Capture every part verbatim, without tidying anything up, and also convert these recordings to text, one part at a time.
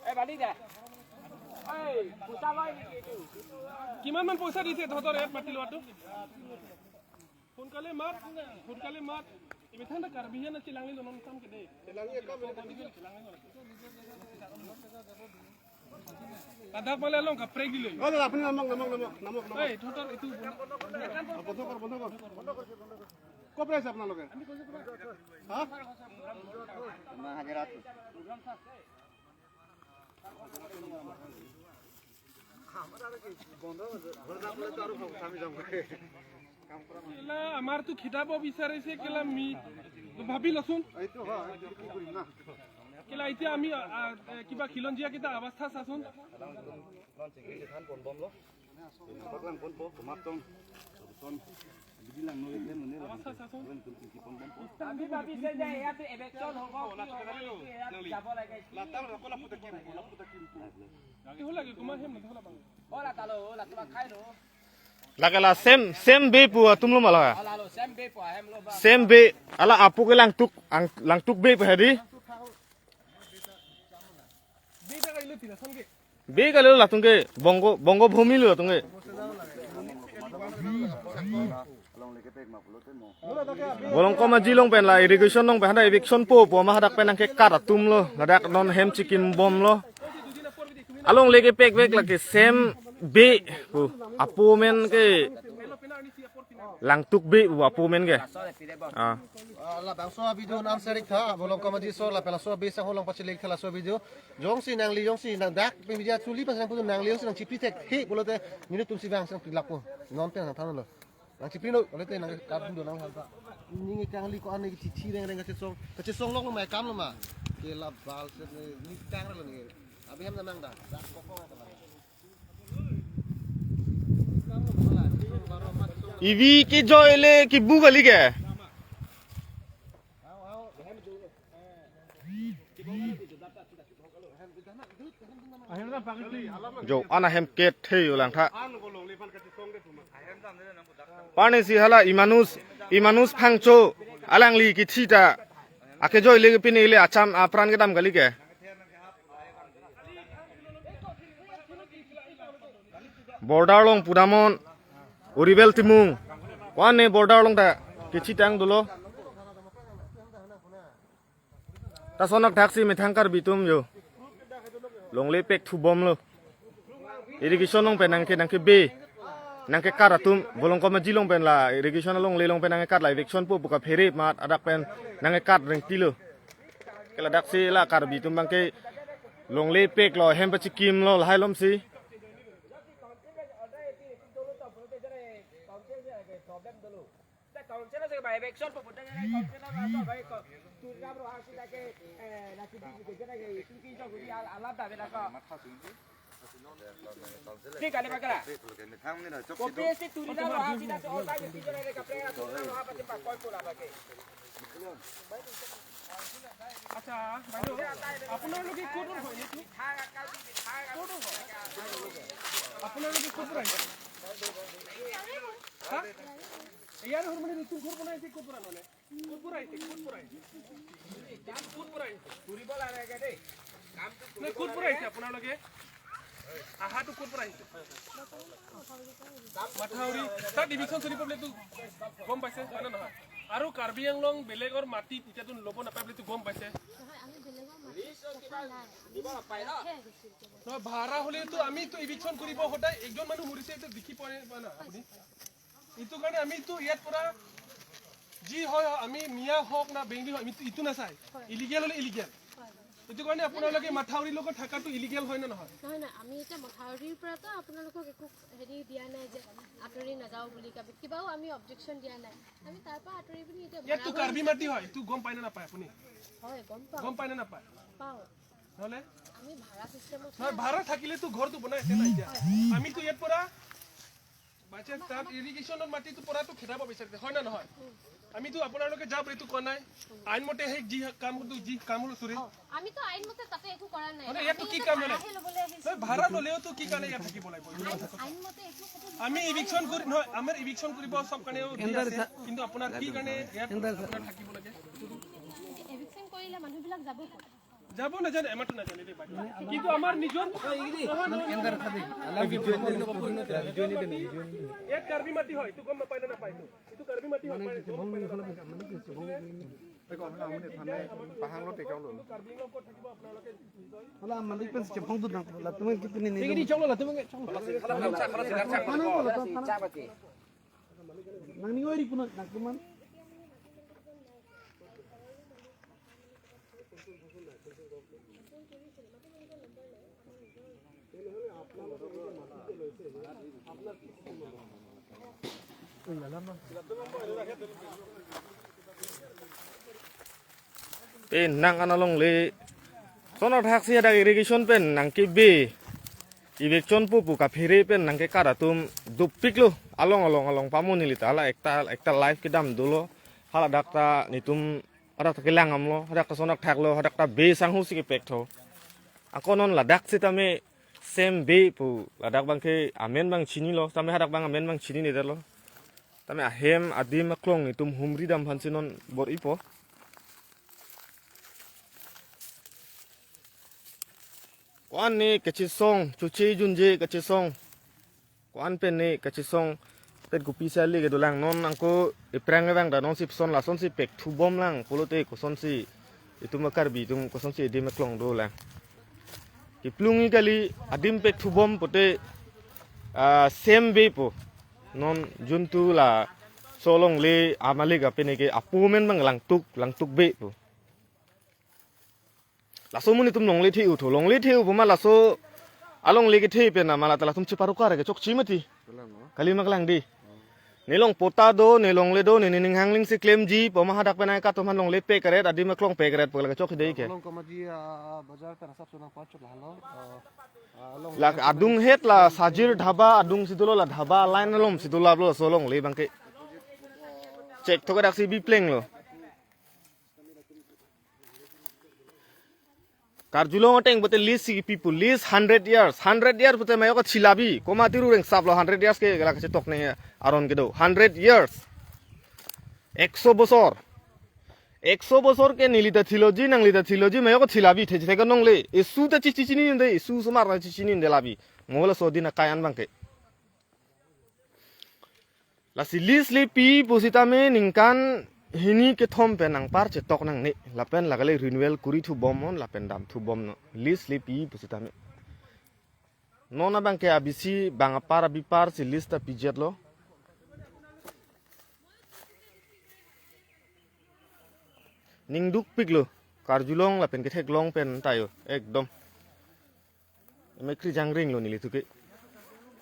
এই বালি দে। এই, পইচা লয় নেকি এইটো? কিমান মান পইচা দিছে তহঁতৰ ইয়াত মাটি লোৱাটো? সোনকালে মাত, সোনকালে মাত। Ibi thangta Karbi hian na chelanglelo non kam ke de. Chelanglelo kam ke de. Ladak pale along kaprek dilo. অ দাদা, আপুনি নামক, নামক, নামক, নামক, নামক। এই, তহঁতৰ এইটো বন্ধ কৰ, বন্ধ কৰ, বন্ধ কৰ। ক'ৰ পৰা আহিছে আপোনালোকে? হা? কেলা আমাৰতো খেদাব বিচাৰিছে, কেলা মি ভাবি লচোন। এইটো হয়, এইটো কি কৰিম না? কেলা এতিয়া আমি, আ, আ, এ, কিবা খিলঞ্জীয়া কেইটা অৱস্থা চাচোন। Paklang pon po, kumatong. Son, bidi lang no iklen no ne lang. Awasa sa son. Kami babi se jai, ya tu eviction hobo, ki hobo, ya tu jabo lagi. Latar roko lapu takim, lapu takim. Ti hula ki kuma hem na hula bang. Hola talo, hola tu bang khai lo. Lake la same, same be pu atum lo ma la. Hola lo, same be pu ahem lo ba. Same be, hala apo ke Langtuk, ang, Langtuk be pu hedi. Be ta kai lo ti la son ke. Be kali lo latum ke Bongo, Bongo Bhumi lo latum ke. Bolongkom aji along pen la irrigation along pen hadak eviction po po ma hadak pen nangkekat atum lo, ladak non hem chikim bom lo. Alongle kepek vek lake same be pu apo amen ke Langtuk be pu apo amen ke. Ah. Ah, labangso video nam serik tha, Bolongkom aji so, lapen laso be sang holong pachilik tha laso video. Jongsi nangli, jongsi nang dak, pe media chuli pas nang putu nangli, jongsi nangchipri thek, he, pulote, minute tumsi bang sang pilak po. Non pen nangthan lo. Nangchipri lo, pulote nangkardun do nang hanta. Ning kangli ko-an ne chithi reng reng kachesong, kachesong lok lo ma, kam lo ma. Ke la bal se ne, ni kang lo ne. Abi hem namang da, dak koko ka la. Ivi kejoi le kibu kali ke. Jo, ana hem ket thei ulang tha. Pani si hala Imanus, Imanus Phangcho, alangli kithi ta. Akejoi le pine le acham apran kedam kali ke. Border along pudamon, Uribel Timung. Wane border along ta kithi tang dolo. Ta sonak thaksi methang Karbi atum jo. Longle pek thu bom lo. Irrigation along pen nangke nangke be. Nangkekat atum, Bolongkom aji along pen la, irrigation alongle along pen nangkekat la, eviction po buka phere mat, adak pen nangkekat rengti lo. Ke ladak si la Karbi atum bang ke longle pek lo, hem pachikim lo, lahai lom si. আচ্ছা, বাইদেউ, আপোনালোকে ক'ৰ হয় এইটো? ক'ৰ হয়? আপোনালোকে ক'ৰ পৰা আহিছে? হা? ইয়াৰ ঘৰ মানে নতুন ঘৰ বনাই আছে, ক'ৰ পৰা মানে? ক'ৰ পৰা আহিছে? ক'ৰ পৰা আহিছে? কাম ক'ৰ পৰা আহিছে? নাই, ক'ৰ পৰা আহিছে আপোনালোকে? আহাটো ক'ৰ পৰা আহিছে? মাথাউৰি। তাত ইভিকশ্যন চলিব বুলিতো গম পাইছে, হয় নে নহয়? আৰু কাৰ্বি আংলং বেলেগৰ মাটি এতিয়াতো ল'ব নাপায় বুলিতো গম পাইছে। নহয়, আমি বেলেগৰ মাটি কথা নাই। আমি ইয়াতহে আহিছো এতিয়া। নহয়, ভাড়া হ'লেতো আমিতো ইভিকশ্যন কৰিব সদায়। একজন মানুহ মৰিছে, এইটো দেখি পোৱা নাই, পোৱা নাই আপুনি? এইটো কাৰণে আমিতো ইয়াত পৰা যি হয়, হয়, আমি মিয়া হওক না বেংগলী হওক, আমিতো ইটো নাচাই। হয়। ইলিগেল হ'লে ইলিগেল। হয়, হয়। এইটো কাৰণে আপোনালোকে মাথাউৰিৰ লগত থাকাটো ইলিগেল হয় নে নহয়? নহয়, নহয়, আমি এতিয়া মথাউৰিৰ পৰাতো আপোনালোকক একো হেৰি দিয়া নাই যে আঁতৰি নাযাওঁ বুলি। কিবা-, কিবাও আমি অবজেকশ্যন দিয়া নাই। আমি তাৰ পৰা আঁতৰি পিনি এতিয়া ইয়াততো ভাড়া কাৰ্বি ঘৰ মাটি হয়, এইটো গম পায় নে নাপায় আপুনি? হয়, গম পাওঁ। গম পায় নে নাপায়? পাওঁ। নহ'লে? আমি ভাড়া চিষ্টেমত নহয়, ভাড়া থাকিলেতো ঘৰটো বনাই আছে না এতিয়া। হয়। আমিতো ইয়াত পৰা বাই চান্স তাত ইৰিগেশ্যনৰ মাটিটো পৰাটো খেদাব বিচাৰিছে, হয় নে নহয়? আমিতো আপোনালোকে যাওক এইটো কোৱা নাই। আইন মতে সেই যি কাম, যি কাম হ'ল চুৰি। অ, আমিতো আইন মতে তাতে একো কৰা নাই। মানে ইয়াততো কি কাম মানে? আহে ল'বলৈ আহিছে। নহয়, ভাড়া ল'লেওতো কি কাৰণে ইয়াত থাকিব লাগিব? আইন, আইন মতে একো কথা আমি ইভিকশ্যন কৰি, নহয়, আমাৰ ইভিকশ্যন কৰিব চব কাৰণে দিয়া আছে। কিন্তু আপোনাৰ কি কাৰণে ইয়াত আপোনাৰ থাকিব লাগে? এভিকশ্যন কৰিলে মানুহবিলাক যাব ক'ত? যাব নাজানে, আমাৰতো নাজানে দেই বাইদেউ। কিন্তু আমাৰ নিজৰ নহয়, নহয়, নহয়। ইয়াত কাৰ্বি মাটি হয়, এইটো গম নাপায় নে নাপায়? এইটো কাৰ্বি মাটি হয়, নাপায়, গম নাপায় নে নাপায়? এইটো কাৰ্বি আংলং ক'ত থাকিব আপোনালোকে? Wala malik pen si chepong dun nang pula, teman kita ni ni. Tinggi di chong lo lah, teman chong lo. Mana pula, mana? Nang ni oi di puna, nang teman. Pen nang an alongle. Sonok thaksi hadak irrigation pen nangkebe. Eviction pupu kaphere pen nangkekar atum dopiklo. Along along along pamo neli ta hala ekta ekta live kedam dolo. Hala dak ta netum hadak ta kelang amlo, hadak ta sonok thaklo, hadak ta be sanghu si kepek tho. Ako non ladak sitame Sem Bey pu ladak abangke amen abang chinilo, sitame hadak abang amen abang chininedetlo. Tame ahem adim aklong netum humri dam aphansi non bor-ipo. Ko-an ne kachesong, choche junje kachesong. Ko-an pen ne kachesong, pen kopisi ale kedolang non angko ephrang evang da non sipson lason si pek thubom lang, pulote kosonsi itum Karbi atum kosonsi edim eklong dolang. Kiplungi kali adim pek thubom pote, ah, Sem Bey pu. Non juntu laso alongle amalik apeneke apu amen abang Langtuk, Langtuk Bey pu. Laso amonit atum longle the-u tho, longle the-u puma laso alongle kethe pen ama lata latum cheparokar ke chokche mati. Kalang no? Kali ma kalang dei. Ne long pota do, ne longle do, ne ne ning hangling si klemji, puma hadak pen ai katum aphan longle pek karet, adim aklong pek karet, pagla kechok dei ke. Along komaji, ah, bazar pen asap sunang pachok lahalo. Ah, ah, along lak adung het la Sajir Dhaba, adung si dolo la dhaba line alom si dolo laso alongle abangke. Chek thok dak si bipleng lo. Karjulong ateng pote lease si kipi pu, lease hundred years. Hundred years pote mayo ka chilabi. Komat tiru reng saplo hundred years ke gala kachetok ne aron kedo. Hundred years. Ekso bosor. Ekso bosor ke neli ta theology, nangli ta theology, mayo ka chilabi the the ka nongle. Esu ta chichi chininde, esu osomar ta chichi chininde labi. Mo laso adim akai an abangke. Lasi lease le pi pusitame ningkan hini kethom pen nangpar chetok nangne. Lapen lake le renewal kuri thubom non, lapen dam thubom non. Lease le pi pusitame. Non abangke abisi bang apar abipar si lease ta pijetlo. Ning dukpiklo. Karjulong lapen ketheklong pen tayo. Ekdom. Emekri jangring lo neli tuke.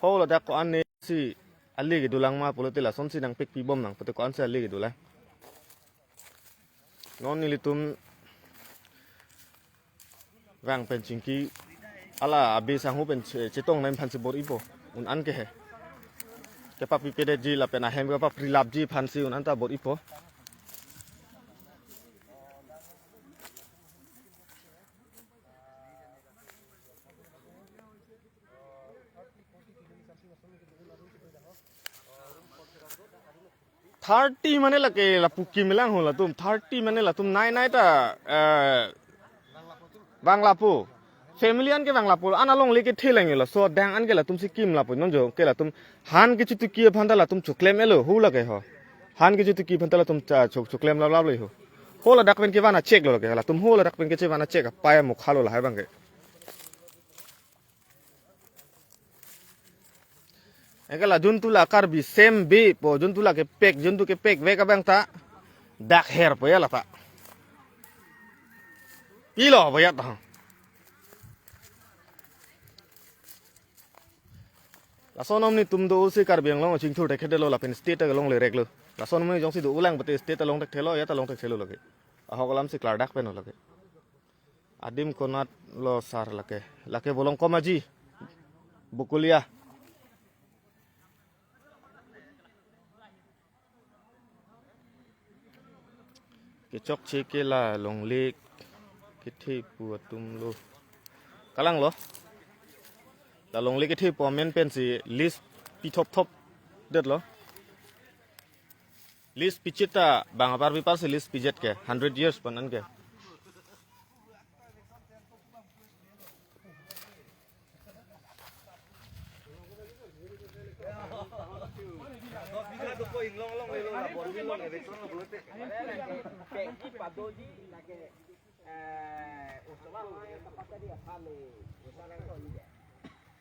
Ho ladak ko-an ne si ale kedolang ma pulote lasonsi nangpekpibom nang pote ko-an si ale kedolang. Non nelitum vang pen chingki hala abe sanghu pen che-, chetong nai aphansi bor-ipo. Un-an ke he. Kepapipedetji lapen ahem kepaprilapji aphansi un-an ta bor-ipo. Thirty mane lake lapu kim lang ho latum. Thirty mane latum nai nai ta, eh, vanglapo. Family an ke vanglapo. An alongle kethe lang laso adang an ke latum si kim lapo. Non jo ke latum han kechotuki aphan ta latum choklem-etlo ho lake ho. Han kechotuki aphan ta latum cha chok choklem lap lap le ho. Ho ladak pen kevan achek lo lake. Latum ho ladak pen kechevan achek apei amokha lo lahai abangke. Anke la juntu la Karbi Sem Bey pu, juntu la kepek, juntu kepekvek abang ta dak herpo ya lata. Pilo po ya ta. Lason amonit atum do-o si Karbi Anglong chingthur thekthelo lapen state along le reklo. Lason amonit jongsi do-o lang pote state along thekthelo, ya ta along thekthelo lake. Ahok alam si klardak pen lake. Adim konat lo sar lake. Lake Bolong Komaji. Bokolia. Kechokche ke la longle kethe pu atum lo. Kalang lo. La longle kethe pu amen pensi list pi thop thop det lo. List pichit ta bang apar pi apar si list pijet ke hundred years pu an ke.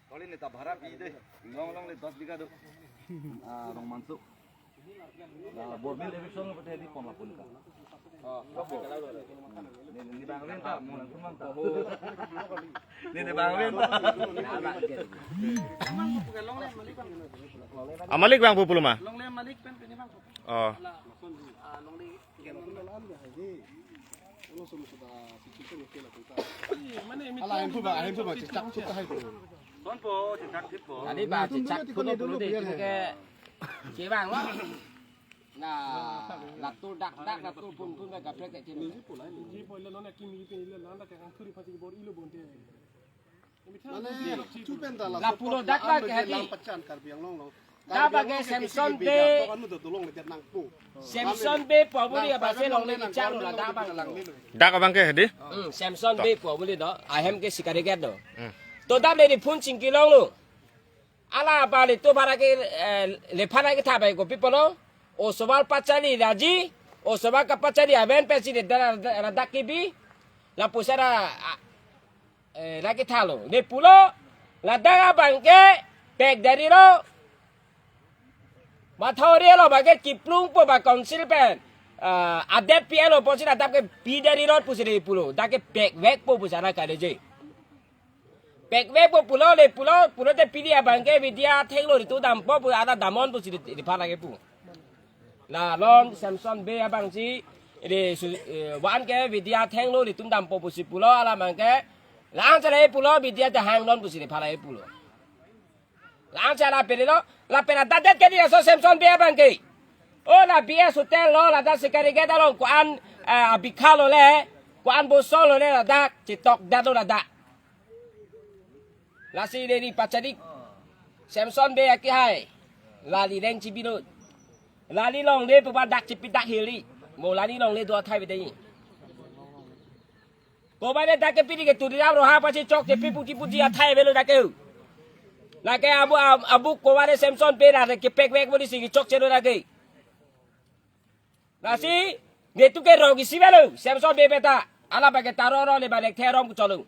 Kali neta bhara pi de, inglong longle dos bigha do. Ah, Rongmanso. Ah, Borbil eviction lo pute di pon lapun ka. Oh, oke. Ni, ni bang rin ta, mo nang tumang ta. Ni, ni bang rin ta. Amalik bang pu pulo ma? Longle malik pen pen bang. Oh. Ala ahem phu ba, ahem phu ba, chechak chut ta hai phu. Son po, chechak thip po. Tadi ba chechak phu lo phu lo de, ke chevang lo. Na, latur dak dak, latur pun pun ba kaprek ke chini. Mane, chupen ta la pulo dak ba ke hadi. Dak ba ke Samson Bey. Samson Bey pu abang ke abang si longle ni chang lo la dak abang. Dak abang ke hadi? Hmm, Samson Bey pu abang do. Ahem ke Sikari Gate do. Hmm. To dam le di phun chingki longlo. Ala ba le to bhara ke, eh, le phana ke tha bai ko pi pulo. O sobar pachali laji. O sobar kapachali aven pensi de da, da, da, dak kebi. La pusara, ah, Eh, lake thalo. Ne pulo, ladak abang ke pek dari lo. Mathori lo bang ke kiplung po ba council pen. Ah, adet P L O po si ladak ke pi dari lo pusi de pulo. Dak ke pek vek po pusi ana kale je. Pek vek po pulo le pulo, pulo te pili abang ke Vidya Thenglo ritu dampo pu ada damnon pusi de, de phala ke pu. La lon Samson Bey abang si, ini su-, eh, wan ke Vidya Thenglo ritum dampo pusi pulo alam abang ke. La-an chala pulo Vidya ta hang lon pusi de phala pulo. La-an chala pele lo, la pela dadet ke di so Samson Bey abang ke. Oh, la B S Hotel lo, la da Sikari Gate along ko-an, eh, abikha lo le, ko-an boso lo le la da, chitok da lo la da. Lasi deri pachadik. Samson Bey akihai. Lali reng chibi lo. Lali longle pu ba dak chipi dak hili. Mo lali longle do athai bede. Ko ba de dak ke pidi ke turi ram roha pasi chok chipi puki puti athai belo dak ke. Lake abu, abu ko ba de Samson Bey la de kepek vek bodi si chokche lo dak ke. Lasi, netu ke rong isi belo, Samson Bey peta, ala bage taro ro le balik therom kucholo.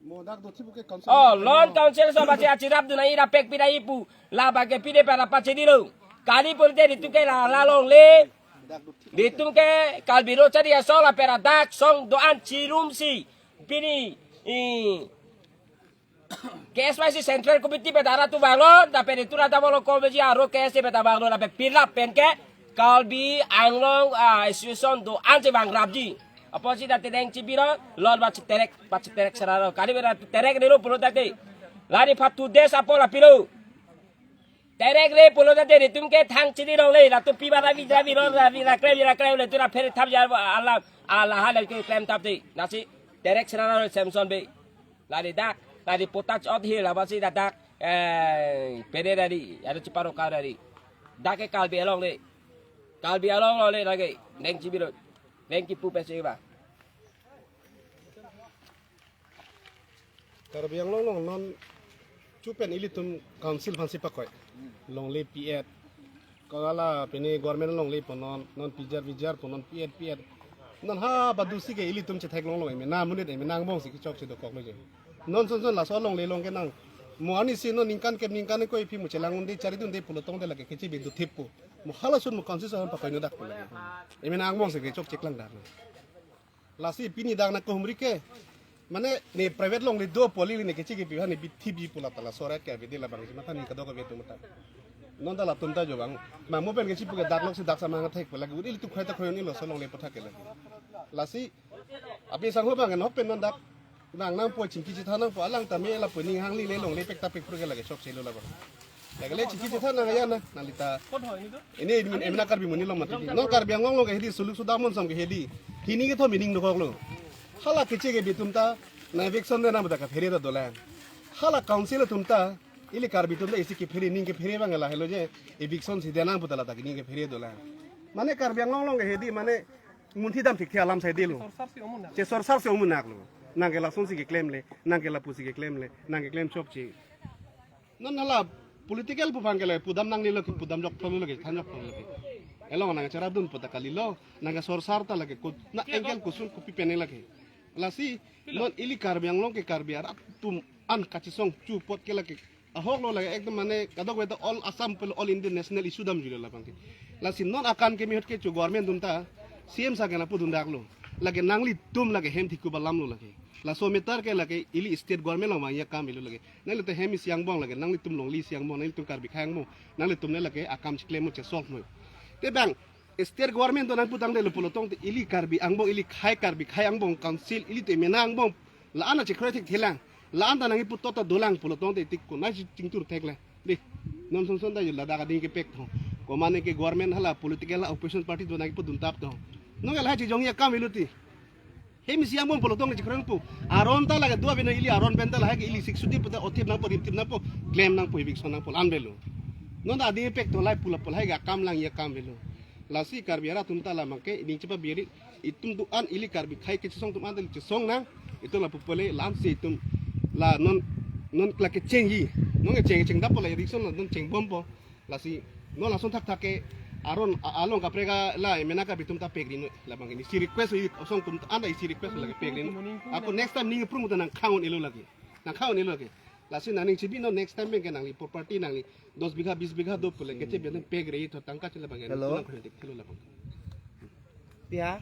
Mo dak do chibu ke council. Oh, lon council so bache achirap duna ira pek pida ipu, la bage pide para pache dilo. Kali pulote netu ke la, la longle, netu ke Karbi Road chari aso la pera dak song do-an chirum si, pini, i, K S Y C Central Committee pen dara tu banglo, dapen itu rata bolo komisi aro K S C pen ta banglo, dapen pilap pen ke Karbi Anglong, ah, Association do-an si bang rapji. Apotsi dati deng chibi lo, lon ba chiterek, ba chiterek seraro. Kali bera terek dilo pulo dati. Lari phat tu des apo la pilo. Terek le pulo dati netum ke thang chini longle, la tu pi bara vira vira vira vira kre vira kre le tu ra pher thap ya alam, ala hala ke klem thap de. Lasi terek seraro Samson Bey. Lari dak, lari potak ot hil, apa si dak, eh, pede dari, ada chiparo kar dari. Dak ke Karbi Anglong le. Karbi Anglong lo le lagi, deng chibi lo. Deng kipu pesi ba. Karbi Anglong long non chupen ilitum council aphansi pakoi. Longle pi et. Kagala pini government longle ponon, non pijar pijar ponon pi et pi et. Non ha badusi ke ilitum chethek longlong eme na munit eme nang bong si kichok si dokok lo je. Non son son laso longle long ke nang. Mo ani si non ningkan ke ningkan ko ipi mo chelang undi chari dun de pulo tong de lake kechi bindu thip po. Mo hala sun mo council son pakoi no dak po lake. Eme nang bong si kichok cheklang dak. Lasi pini dak na kohumri ke. Mane ne private longle do poli ne kechi ke pihan ne bithi bi pula tala soret ke abidi labang si mata ni kadok ke betu mata. Non dala tum ta jo bang. Ma mo pen kechi puke dak lok si dak sama ngathek pula ke udi tu khoi ta khoi ni lo so longle pathak ke lagi. Lasi api sang ho bang no pen non dak. Nang nang po chingki chitha nang po alang tame la po ning hangli le longle pek ta pek pur ke lagi sok selo labang. Lagale chichi chethan nang ayan na, nangli ta. Ini admin emna Karbi amonit along mati. Non Karbi Anglong along ke hedi, suluk suda amonit ason ke hedi. Hini kethom ining dokoklo. Hala keche kebi atum ta, na eviction denang pu ta kaphere ta dolang. Hala council atum ta, ili Karbi atum ta isi kephere, ning kephere abang lahelo je, eviction si denang pu ta la ta ning kephere dolang. Mane Karbi Anglong along ke hedi, mane munthi dam thik thia alam sai dilo. Sorsar si omunak. Che sorsar si omunak lo. Nang ke lason si keklem le, nang ke lapu si keklem le, nang keklem chokche. Non hala political pu abang ke le pudam nangnelo ke, pudam jok thomlo ke, than jok thomlo ke. Elong nang cherap dun pu ta kalilo, nang ke sorsar ta lake ko, na angle koson kopi pen lake. Lasi non ili Karbi Anglong ke Karbi arat atum an kachesong chu apot ke lake. Ahok lo lake ekdom mane kadokave ta all Assam pu all India national issue damjulo labang ke. Lasi non akan keme ahut ke chu government atum ta C M sir ke nangpudun daklo. Lake nanglitum lake hem thikku alam lo lake. Laso matter ke lake ili state government along vangji akam avelo lake. Nangli ta hem isi angbong lake, nanglitum longle isi angbong, nanglitum Karbi akhei angbong, nanglitum le lake akam chiklem mo che solve mo. Te bang state government atum nangputangdetlo pulo tangte ili Karbi angbong, ili akhei Karbi akhei angbong council, ili te mena angbong la-an ta chekroi thekthelang, la-an ta nangkipu tota dolang pulo tangte tik konat si chingthur thekle. Di, non son son ta ju ladak ading kepek tho. Komane ke government hala political hala opposition party atum nangkipudun tap tho. Non ke lahai chejongji akam avelo ti. Hem isi angbong pulo tangte chekroi pu. Aron ta lake dua bena ili aron pen ta lahai ke ili sik sudi puta othip nangpo, rimthip nangpo, klem nangpo, eviction nangpo, la-an avelo. Non ta ading kepek tho, lahai pu lapu lahai ke akam langji akam avelo. Lasi Karbi arat atum ta labang ke ining chepabirik, itum do-an ili Karbi akhei kechesong atum an ta chesong nang, itum lapu pule la-an si itum la non, non la kechengji, non kecheng chengdappo la election la non chengbompo. Lasi non lason thakthak ke aron a-, along kaprek a la emena Karbi atum ta pekri noi labang ke isi request, ili osong atum an ta isi request lake pekri noi. Ako next time ning prum ta nangkhang un-elo lake. Nangkhang un-elo lake. Lasi nangning chibi non next time abang ke nangli property nangli dos bigha, bis bigha do pule keche bian pekri tho tangka chila abang ke. Hello. Nang khon tik thilo labang. Pia.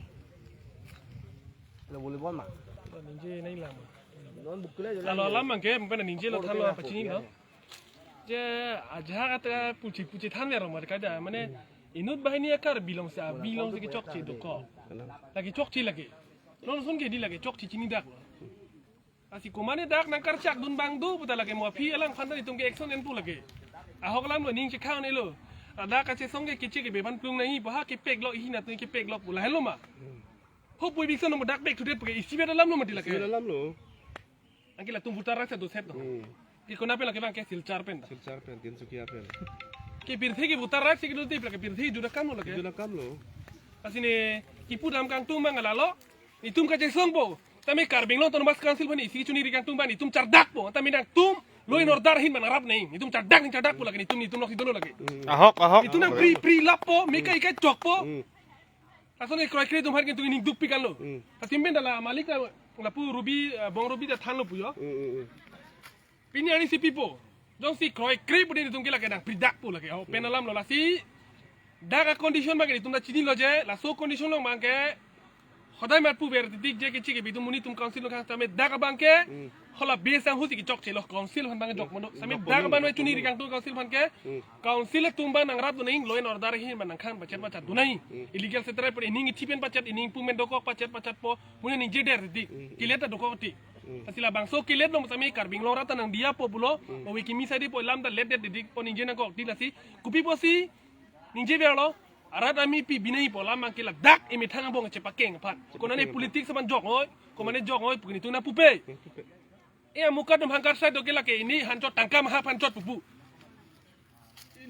Lo volleyball ma. Ningje nai lama. Non bukle jo. Alo alam abang ke, mungkin ningje lo thanlo apa chini lo. Je ajak ata puchi puchi than ver ma kada mane inut banghini a-Karbi along si, a-Karbi along si kechokche dokok. Lake chokche lake. Non son ke di lake chokche chini dak lo. Lasi komane dak nangkarchak dun abang do puta lake mo aphi alangphan ta itum ke action enpo lake. Ahok alam lo ning chekhang un-elo. Ladak kachesong ke keche kebi aphan plung nangji pu ha kepek lo, ihin atum kepek lo pu lahelo ma. Ho pu eviction mo dak pek thudet pu ke isi beda alam lo mati lake. Isi beda alam lo. Anke latum voter right si doset lo. Hmm. Ke konat pen lake abang ke Silchar pen ta. Silchar pen, Tinsukia pen. Ke pirthe ke voter right si kedo te lake pirthe juda kam lo lake. Juda kam lo. Lasi ne kipu dam kangtung abang lalo. Itum kachesongpo. Tame Karbi Anglong Autonomous Council aphan isi chuniri kangtung abang itum chardakpo. Tame nangtum law and order ahin abang rap nai. Itum chardak ning chardakpo lake itum, itum nok si dolo lake. Hmm. Ahok, ahok. Itum nang pri pri lappo, meka ika chokpo. Hmm. Lason ke kroikre atum aphan ke itum ining dukpik anlo. Hmm. Latum pen ta la malik la, lapu Ruby, eh, Bong Ruby ta thanlo pu jo. Hmm, hmm, hmm. Pini arni si pipo. Jongsi kroikre pu den itum ke lake nangpridakpo lake. Oh, pen alam lo lasi. Dak a-condition abang ke itum ta chinilo je. Laso condition along abang ke hodai mat puver titik je keche kebi atum monit atum council along khang tame dak abang ke. Hmm. Hala base anghu si kechokche lo council aphan abang jok mono. Sami dak abang chuniri kangtung council aphan ke. Hmm. Council atum abang nangrap dun nai, law and order ahin abang nangkhang pachet pachet dun nai. Hmm. Illegal settler pu ining ithi pen pachet, ining pumen dokok pachet pachetpo, mune ningjedet titik. Hmm. Kilet ta dokok titik. Hmm. Lasi labangso kilet lo sami Karbi Anglong arat ta nangdiyapo pulo, hmm, owe kimi sadi pu alam ta letdet tidikpo ningje nangkok titik lasi. Kopi pusi ningjeverlo, arat ami pi binai pu alam abang ke ladak emethang angbong chepakeng aphan. Konane politics aphan jok noi, komane jok noi pu ke itum nangpupe. Nangpupe. E amuka atum hangkar sai do ke lake ini hanchot tangka maha hanchot pupu.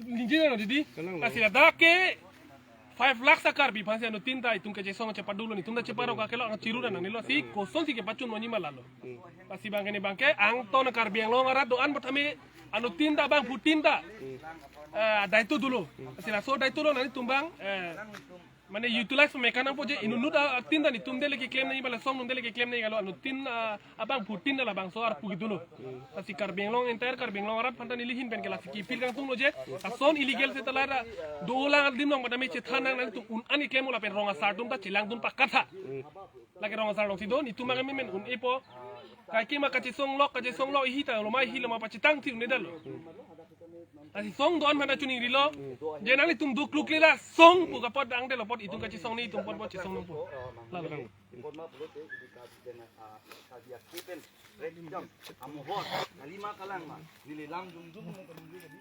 Ningje na didi. Kalang lo. Lasi ladak ke five lakhs a-Karbi aphan si anuttin ta itum kachesong chepadolo, itum ta cheparok akelo ang chiru dan nangnelo si koson si kepachun monji ma lalo. Hmm. Lasi abang ke ne abang ke angton Karbi Anglong arat do-an pu tame anuttin ta abang phutin ta. Hmm. Eh, daito dolo. Hmm. Lasi laso daito lo nangtum abang, eh, mane utilize mekan nangpo je inut inut a-, atin ta itum dele keklem nai bala song nun dele keklem nai kalo anuttin, ah, abang phutin ta labangso arpu kedo lo. Hmm. Lasi Karbi Anglong, entire Karbi Anglong arat aphan ta neli ahin pen ke lasi ki-appeal kangtung lo je, lason illegal settler dolang adim along pada me chethan nang nangtum un-an keklem lapen rong asar atum ta chelang dun pakatha. Hmm. Lake rong asar along si do, itum abang ke memen un-epo. Kaike ma kachesong lok, kachesong lok, ihi ta loma, ihi loma pachetang thir un-edetlo. Hmm. Lasi song do-an aphan ta choningrilo. Je nanglitum dukluklelo, song pu kapot angdetlo apot itum kachesong nangji, itum apot apot chesong nangpo. Lalo kan. Ipot ma pulote, ibi ka, ibi ka, ah, kabi akepen, rekjam, amohor, kalima kalang ma, neli lam jumjum mo kalung jum.